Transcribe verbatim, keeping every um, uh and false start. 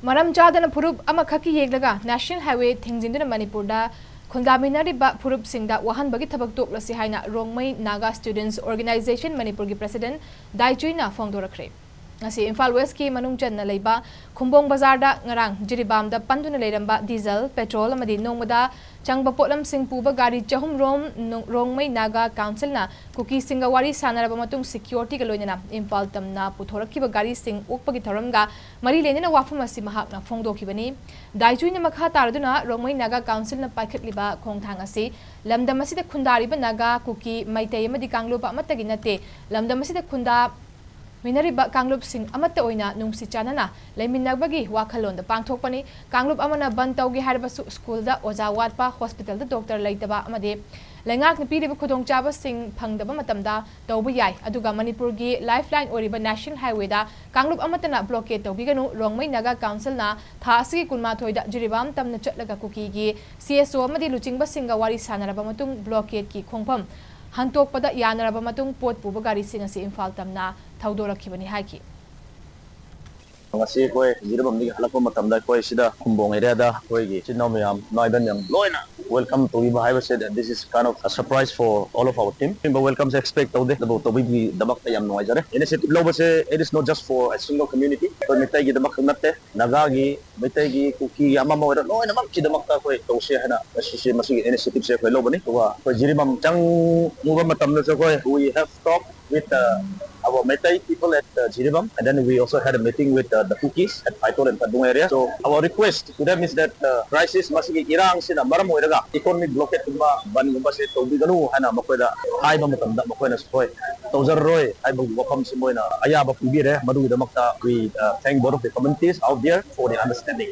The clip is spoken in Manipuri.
ꯃꯔꯝ ꯆꯥꯗꯅ ꯐꯨꯔꯨꯞ ꯑꯃꯈꯛꯀꯤ ꯌꯦꯛꯂꯒ National Highway ꯊꯤꯡꯖꯤꯟꯗꯨꯅ ꯃꯅꯤꯄꯨꯔꯗ ꯈꯨꯟꯗꯥꯃꯤꯟꯅꯔꯤꯕ ꯐꯨꯔꯨꯞꯁꯤꯡꯗ ꯋꯥꯍꯟꯕꯒꯤ ꯊꯕꯛ ꯇꯣꯛꯂꯁꯤ ꯍꯥꯏꯅ ꯔꯣꯡꯃꯩ Naga Students Organisation ꯃꯅꯤꯄꯨꯔꯒꯤ President ꯗꯥꯏꯆꯨꯏꯅ ꯐꯣꯡꯗꯣꯔꯛꯈ꯭ꯔꯦ꯫ ꯉꯁꯤ ꯏꯝꯐꯥꯜ Westꯀꯤ ꯃꯅꯨꯡ ꯆꯟꯅ ꯂꯩꯕ ꯈꯨꯝꯕꯣꯡ ꯕꯖꯥꯔꯗ ꯉꯔꯥꯡ ꯖꯤꯔꯤꯕꯥꯝꯗ ꯄꯟꯗꯨꯅ ꯂꯩꯔꯝꯕ diesel, petrol ꯑꯃꯗꯤ ꯅꯣꯡꯃꯗ ꯆꯪꯕ ꯄꯣꯠꯂꯝꯁꯤꯡ ꯄꯨꯕ ꯒꯥꯔꯤ ꯆꯍꯨꯝ ꯔꯣꯝ ꯅꯣ-, ꯔꯣꯡꯃꯩ Naga Councilꯅ ꯀꯨꯀꯤꯁꯤꯡꯒ ꯋꯥꯔꯤ ꯁꯥꯟꯅꯔꯕ ꯃꯇꯨꯡ securityꯒ ꯂꯣꯏꯅꯅ ꯏꯝꯐꯥꯜ ꯇꯝꯅ ꯄꯨꯊꯣꯔꯛꯈꯤꯕ ꯒꯥꯔꯤꯁꯤꯡ ꯑꯣꯛꯄꯒꯤ ꯊꯧꯔꯝꯒ ꯃꯔꯤ ꯂꯩꯅꯅ ꯋꯥꯐꯝ ꯑꯁꯤ ꯃꯍꯥꯛꯅ ꯐꯣꯡꯗꯣꯛꯈꯤꯕꯅꯤ꯫ ꯗꯥꯏꯆꯨꯏꯅ ꯃꯈꯥ ꯇꯥꯔꯗꯨꯅ ꯔꯣꯡꯃꯩ Naga Councilꯅ ꯄꯥꯏꯈꯠꯂꯤꯕ ꯈꯣꯡꯊꯥꯡ ꯑꯁꯤ ꯂꯝꯗꯝ ꯑꯁꯤꯗ ꯈꯨꯟꯗꯥꯔꯤꯕ ꯅꯥꯒꯥ, ꯀꯨꯀꯤ, ꯃꯩꯇꯩ ꯑꯃꯗꯤ ꯀꯥꯡꯂꯨꯞ ꯑꯃꯠꯇꯒꯤ ꯅꯠꯇꯦ, ꯂꯝꯗꯝ ꯑꯁꯤꯗ ꯈꯨꯟꯗꯥ ꯃꯤꯟꯅꯔꯤꯕ ꯀꯥꯡꯂꯨꯞꯁꯤꯡ ꯑꯃꯠꯇ ꯑꯣꯏꯅ ꯅꯨꯡꯁꯤ ꯆꯥꯟꯅꯅ ꯂꯩꯃꯤꯟꯅꯕꯒꯤ ꯋꯥꯈꯜꯂꯣꯟꯗ ꯄꯥꯡꯊꯣꯛꯄꯅꯤ꯫ ꯀꯥꯡꯂꯨꯞ ꯑꯃꯅ ꯕꯟ ꯇꯧꯒꯦ ꯍꯥꯏꯔꯕꯁꯨ ꯁ꯭ꯀꯨꯜꯗ ꯑꯣꯖꯥ ꯋꯥꯠꯄ, ꯍꯣꯁꯄꯤꯇꯥꯜꯗ ꯗꯣꯛꯇꯔ ꯂꯩꯇꯕ ꯑꯃꯗꯤ ꯂꯩꯉꯥꯛꯅ ꯄꯤꯔꯤꯕ ꯈꯨꯗꯣꯡꯆꯥꯕꯁꯤꯡ ꯐꯪꯗꯕ ꯃꯇꯝꯗ ꯇꯧꯕ ꯌꯥꯏ꯫ ꯑꯗꯨꯒ ꯃꯅꯤꯄꯨꯔꯒꯤ lifeline ꯑꯣꯏꯔꯤꯕ National Highwayꯗ ꯀꯥꯡꯂꯨꯞ ꯑꯃꯠꯇꯅ blockade ꯇꯧꯕꯤꯒꯅꯨ꯫ ꯔꯣꯡꯃꯩ Naga Councilꯅ ꯊꯥ ꯑꯁꯤꯒꯤ ꯀꯨꯟꯃꯥꯊꯣꯏꯗ ꯖꯤꯔꯤꯕꯥꯝ ꯇꯝꯅ ꯆꯠꯂꯒ ꯀꯨꯀꯤꯒꯤ CSO ꯑꯃꯗꯤ ꯂꯨꯆꯤꯡꯕꯁꯤꯡꯒ ꯋꯥꯔꯤ ꯁꯥꯟꯅꯔꯕ ꯃꯇꯨꯡ blockade ꯀꯤ ꯈꯣꯡꯐꯝ ꯍꯟꯇꯣꯛꯄꯗ ꯌꯥꯅꯔꯕ ꯃꯇꯨꯡ ꯄꯣꯠ ꯄꯨꯕ ꯒꯥꯔꯤꯁꯤꯡ ꯑꯁꯤ ꯏꯝꯐꯥꯜ ꯇꯝꯅ ꯊꯧꯗꯣꯔꯛꯈꯤꯕꯅꯤ ꯍꯥꯏꯈꯤ꯫ ꯉꯁꯤ ꯑꯩꯈꯣꯏ ꯖꯤꯔꯤꯕꯥꯝꯗꯒꯤ ꯍꯜꯂꯛꯄ ꯃꯇꯝꯗ ꯑꯩꯈꯣꯏ ꯁꯤꯗ ꯈꯨꯝꯕꯣꯡ areaꯗ ꯑꯩꯈꯣꯏꯒꯤ ꯏꯆꯤꯟ ꯏꯅꯥꯎ ꯃꯌꯥꯝ, ꯏꯃꯥ ꯏꯕꯦꯟ ꯃꯌꯥꯝ ꯂꯣꯏꯅ welcome ꯇꯧꯕꯤꯕ ꯍꯥꯏꯕꯁꯦ, this is kind of a surprise for all of our team꯫ ꯑꯁꯤꯒꯨꯝꯕ welcomeꯁꯦ expect ꯇꯧꯗꯦ, ꯑꯗꯨꯕꯨ ꯇꯧꯕꯤꯕꯒꯤꯗꯃꯛꯇ ꯌꯥꯝ ꯅꯨꯡꯉꯥꯏꯖꯔꯦ꯫ Initiative ꯂꯧꯕꯁꯦ, it is not just for a single community, ꯑꯩꯈꯣꯏ ꯃꯩꯇꯩꯒꯤꯗꯃꯛ ꯈꯛ ꯅꯠꯇꯦ, ꯅꯥꯒꯥꯒꯤ, ꯃꯩꯇꯩꯒꯤ, ꯀꯨꯀꯤꯒꯤ, ꯑꯃ ꯑꯃ ꯑꯣꯏꯔꯣ, ꯂꯣꯏꯅꯃꯛꯀꯤꯗꯃꯛꯇ ꯑꯩꯈꯣꯏ ꯇꯧꯁꯦ ꯍꯥꯏꯅ ꯉꯁꯤꯁꯦ ꯃꯁꯤꯒꯤ initiativeꯁꯦ ꯑꯩꯈꯣꯏ ꯂꯧꯕꯅꯤ꯫ ꯑꯗꯨꯒ ꯑꯩꯈꯣꯏ ꯖꯤꯔꯤꯕꯥꯝ ꯆꯪꯉꯨꯕ ꯃꯇꯝꯗꯁꯨ ꯑꯩꯈꯣꯏ, we have talked with uh, our Meitei people at uh, Jiribam, and then we also had a meeting with uh, the Kukis at Paitol and Padung area. So our request to them is that uh, crisis ꯃꯁꯤꯒꯤ ꯏꯔꯥꯡꯁꯤꯅ ꯃꯔꯝ ꯑꯣꯏꯔꯒ economic blockadeꯀꯨꯝꯕ ꯕꯟꯒꯨꯝꯕꯁꯦ ꯇꯧꯕꯤꯒꯅꯨ ꯍꯥꯏꯅ ꯃꯈꯣꯏꯗ ꯍꯥꯏꯕ ꯃꯇꯝꯗ ꯃꯈꯣꯏꯅꯁꯨ ꯍꯣꯏ, ꯇꯧꯖꯔꯔꯣꯏ ꯍꯥꯏꯕꯒꯤ ꯋꯥꯐꯝꯁꯤ ꯃꯣꯏꯅ ꯑꯌꯥꯕ ꯄꯤꯕꯤꯔꯦ꯫ ꯃꯗꯨꯒꯤꯗꯃꯛꯇ we uh, thank both of the communities out there for the understanding꯫